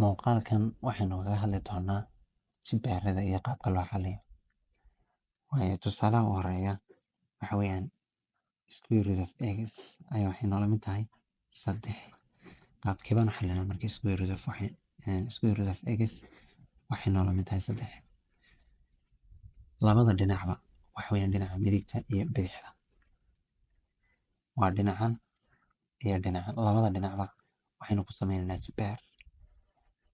Muuqaalkan waxaynu kaga hadli doonaa jibbaarada iyo qaabka loo xalliyo. Waayo, tusaalaha u horeeya waxa weeyaan square root of x ayaa waxay noola mid tahay 3. Qaabkee baan u xallinaa marka square root of x waxay noola mid tahay 3? Labada dhinacba waxa weeyaan dhinaca midigta iyo bidixda. Waa dhinacan iyo dhinacan, labada dhinacba waxaynu ku sameynaynaa jibbaar.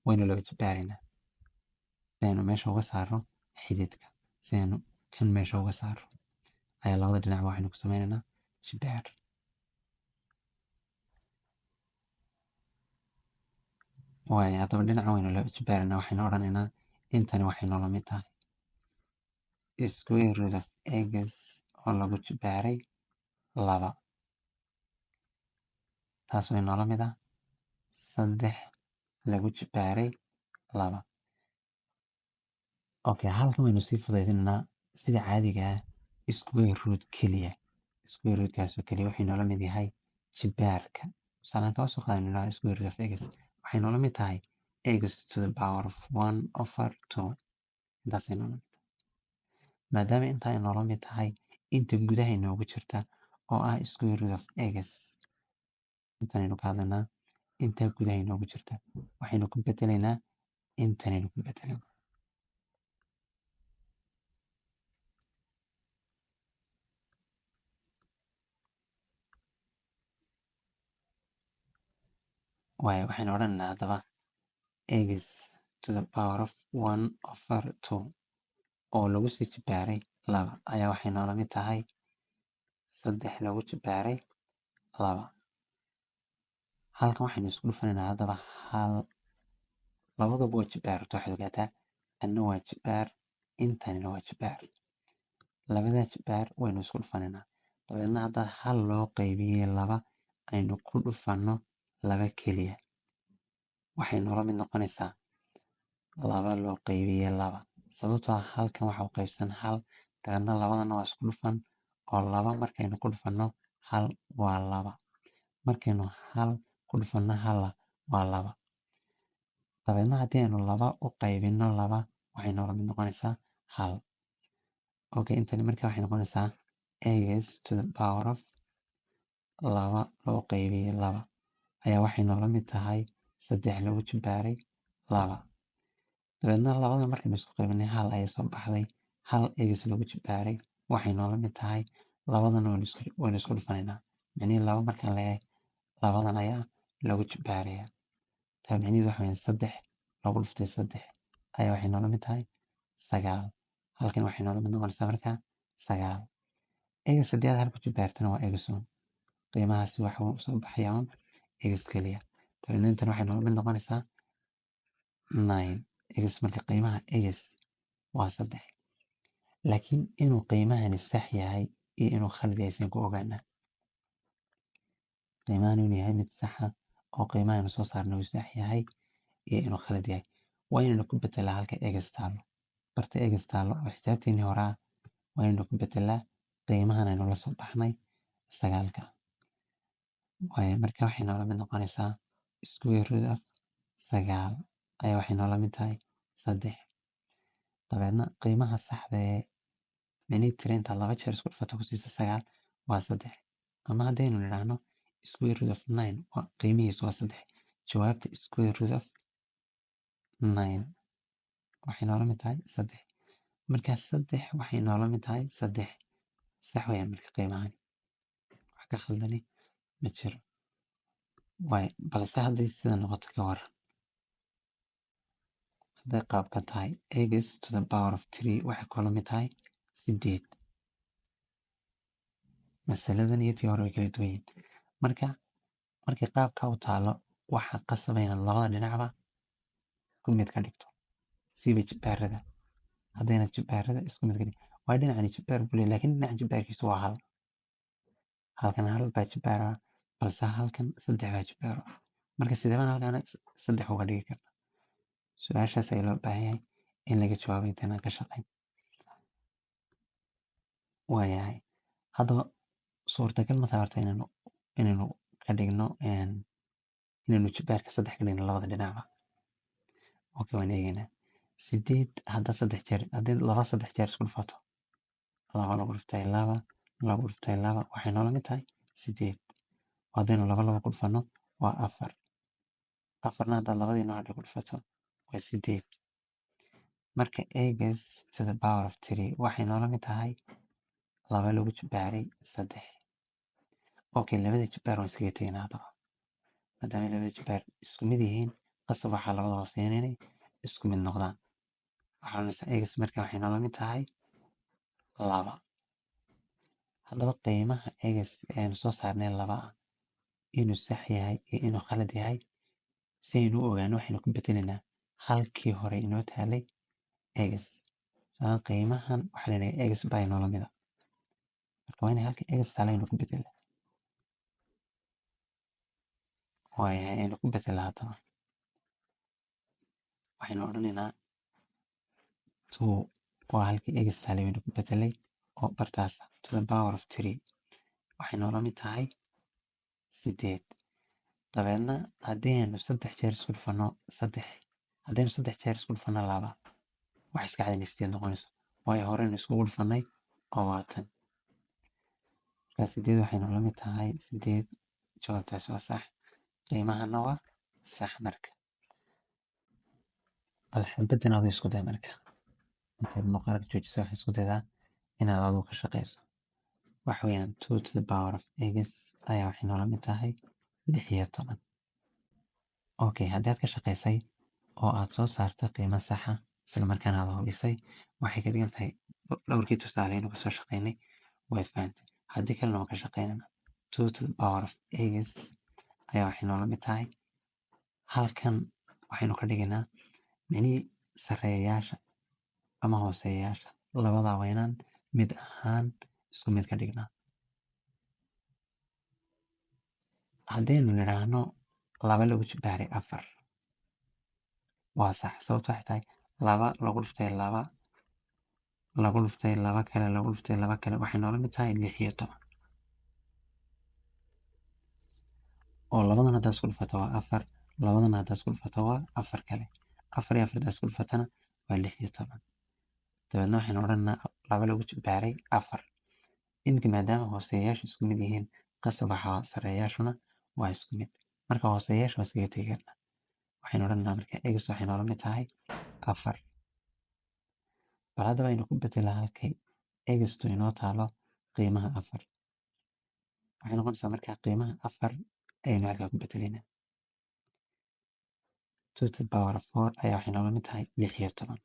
Waynu laba jibbaaraynaa si aynu meesha uga saarno xididka, si aynu kan meesha uga saarno ayaa labada dhinacba waxaynu ku sameynaynaa jibbaar. Waayo, haddaba dhinacan waynu laba jibbaaraynaa, waxaynu odhanaynaa intani waxay noola mid tahay square root of x oo lagu jibbaaray 2, taas way noola mid ah 3 lagu jibbaaray 2. Okay, halkan waynu sii fududeynaa sida caadiga ah. Square root keliya, square root kaas oo keliya waxay noola mid yahay jibbaarka. Tusaale ka soo qaadanayna square root of x waxay noola mid tahay x to the power of 1 over 2. Intaasay noola mid tahay. Maadaama inta ay noola mid tahay, inta gudaha inoogu jirta oo ah square root of x, intanaynu ka hadlaynaa, inta gudaha inoogu jirta waxaynu ku bedelaynaa intanaynu ku bedelaynaa. Waayo, waxaynu odhanaynaa haddaba x to the power of 1 over 2 oo lagu sii jibbaaray 2 ayaa waxay noola mid tahay 3 lagu jibbaaray 2. Halkan waxaynu isku dhufanaynaa haddaba hal, labaduba waa jibbaar. Horta waxaad ogaataa tanna waa jibbaar, intanina waa jibbaar. Labada jibbaar waynu isku dhufanaynaa, dabeedna hadda hal loo qaybiyey 2 aynu ku dhufanno 2 keliya, waxay noola mid noqonaysaa 2 loo qaybiyey 2. Sababtoo ah halkan waxa u qaybsan hal, dabeedna labadana waa isku dhufan oo 2 markaynu ku dhufanno hal waa 2, markaynu hal ku dhufanno hal waa 2. Dabeedna haddii aynu 2 u qaybinno 2 waxay noola mid noqonaysaa hal. Okay, intani marka waxay noqonaysaa x to the power of 2 loo qaybiyey 2 ayaa waxay noola mid tahay 3 lagu jibbaaray 2. Dabeedna labada markaynu isku qaybinay hal ayay soo baxday, hal x lagu jibbaaray waxay noola mid tahay labadana waynu isku dhufanaynaa. Micnihii 2 markaan leeyahay labadan ayaa lagu jibbaarayaa. Taa micnihiidu waxa weeyaan 3 lagu dhuftay 3 ayaa waxay noola mid tahay 9. Halkan waxay noola mid noqonaysaa markaa 9. X haddii aad hal ku jibbaartana waa x un. Qiimahaasi waxa uu soo baxayaa un x keliya. Dabeedna intan waxay noola mid noqonaysaa 9. X marka qiimaha x waa 3. Laakiin inuu qiimahani sax yahay iyo inuu khalad yahay saan ku ogaanaa. Qiimahan inuu yahay mid sax ah oo qiimahan soo saarnay uu sax yahay iyo inuu khalad yahay waa inaynu ku bedelaa halka x taalo. Barta x taalo oo xisaabteennii hore ah waa inaynu ku bedelaa qiimahan aynu la soo baxnay 9. Waayo, marka waxay noola mid noqonaysaa square root of 9 ayaa waxay noola mid tahay 3. Dabeedna qiimaha saxda ee micnihii tira intaad 2 jeer isku dhufato ku siiso 9 waa 3. Ama haddaynu nidhaahno square root of 9 waa qiimihiisu waa 3. Jawaabta square root of 9 waxay noola mid tahay 3. Marka 3 waxay noola mid tahay 3. Sax weeyaan marka qiimahani. Wax ka khaldani ma jiro. Waayo, balse hadday sida noqoto ka waran. Hadday qaabka tahay x to the power of 3 waxay kula mid tahay 8. Masaladan iyo tii hore way kala duwan yihiin. Marka markay qaabka u taalo waxaa qasaba inaad labada dhinacba isku mid ka dhigto. Siiba jibbaarada. Haddayna jibbaarada isku mid ka dhigin. Waa dhinacani jibbaar buu leeyahay, laakiin dhinaca jibbaarkiisu waa hal. Halkan hal baa jibbaar ah, balse halkan 3 baa jibbaar ah. Marka sidee baan halkan 3 uga dhigi karnaa? Su'aashaas ayaa loo baahan yahay in laga jawaabo intaanaan ka shaqeyn. Waayahay. Haddaba suurtagal ma tahay horta inaynu ka dhigno, inaynu jibbaarka 3 ka dhigno labada dhinacba. Okay, waan eegaynaa. 8 hadda 3 jeer, haddii 2 3 jeer isku dhufato, 2 lagu dhuftay 2 lagu dhuftay 2 waxay noola mid tahay 8. Haddaynu 2 2 ku dhufano waa 4. 4na haddaad labadii nooc ku dhufato waa 8. Marka x to the power of 3 waxay noola mid tahay 2 lagu jibaaray 3. Okay, labada jibaar waan iskaga tegaynaa haddaba. Maadaama labada jibaar isku mid yihiin, qasab waxaa labada hooseeyana inay isku mid noqdaan. Waxaa oranaysaa x marka waxay noola mid tahay 2. Haddaba qiimaha x ee aynu soo saarnay 2 ah inuu sax yahay iyo inuu khalad yahay si aynu u ogaano, waxaynu ku bedelaynaa halkii hore inoo taalay x. Qiimahan waxaa la x baa inoola mid ah. Marka waa inay halkii x taala aynu ku bedelaa. Waayahay, aynu ku bedelaa haddaba. Waxaynu odhanaynaa 2 waa halkii x taalay baynu ku bedelay oo bartaas to the power of 3 waxay noola mid tahay 8. Dabeedna haddii aynu 3 jeer isku dhufano 3, haddaynu 3 jeer isku dhufano 2, wax iska cad inay 8 noqonayso, waayo horeynu iskugu dhufanay oo waa tan. Marka 8 waxay noola mid tahay 8. Jawaabtaasi waa sax, qiimahana waa sax. Marka bal xabaddan adigu isku day. Marka intaad muuqaalka joojiso, waxaad isku daydaa inaad adigu ka shaqeyso. Waxa weeyaan 2 to the power of x ayaa waxay noola mid tahay 16. Okay, haddii aad ka shaqeysay oo aad soo saartay qiimo saxa, isla markaana aad hubisay, waxay ka dhigan tahay dhowrkii tusaale aynu kasoo shaqeynay waad fahantay. Haddii kalena waan ka shaqeynana. 2 to the power of x ayaa waxay noola mid tahay, halkan waxaynu ka dhigaynaa micnihii sareeyayaasha ama hooseeyayaasha labadaa waa inaan mid ahaan isku mid ka dhignaa. Haddaynu nidhaahno 2 lagu jibaaray 4 waa sax, sababto waxay tahay 2 lagu dhuftay 2 lagu dhuftay 2 kale lagu dhuftay 2 kale waxay noola mid tahay 16. Oo labadan haddaad isku dhufato waa 4, labadan haddaad isku dhufato waa 4 kale, 4 iyo 4 haddaad isku dhufatana waa 16. Dabeedna waxaynu odhanaynaa 2 lagu jibaaray 4. Iminka maadaama hooseeyayaashu isku mid yihiin, qasab waxaa sareeyayaashuna waa isku mid. Marka hooseeyayaasha waa iskaga tegi karnaa. Waxaynu odhanaynaa marka x waxay noola mid tahay 4. Bal haddaba aynu ku bedelaa halkay x-tu inoo taalo qiimaha 4. Waxay noqonaysaa marka qiimaha 4 ayaynu halkaa ku bedelaynaa. 2 to the power of 4 ayaa waxay noola mid tahay 16.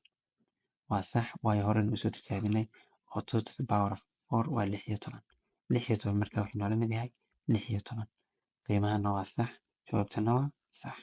Waa sax, waayo horeynu usoo tijaabinay oo 2 to the power of 4 waa 16. 16 marka wuxuu noola mid yahay 16. Qiimahana waa sax, jawaabtana waa sax.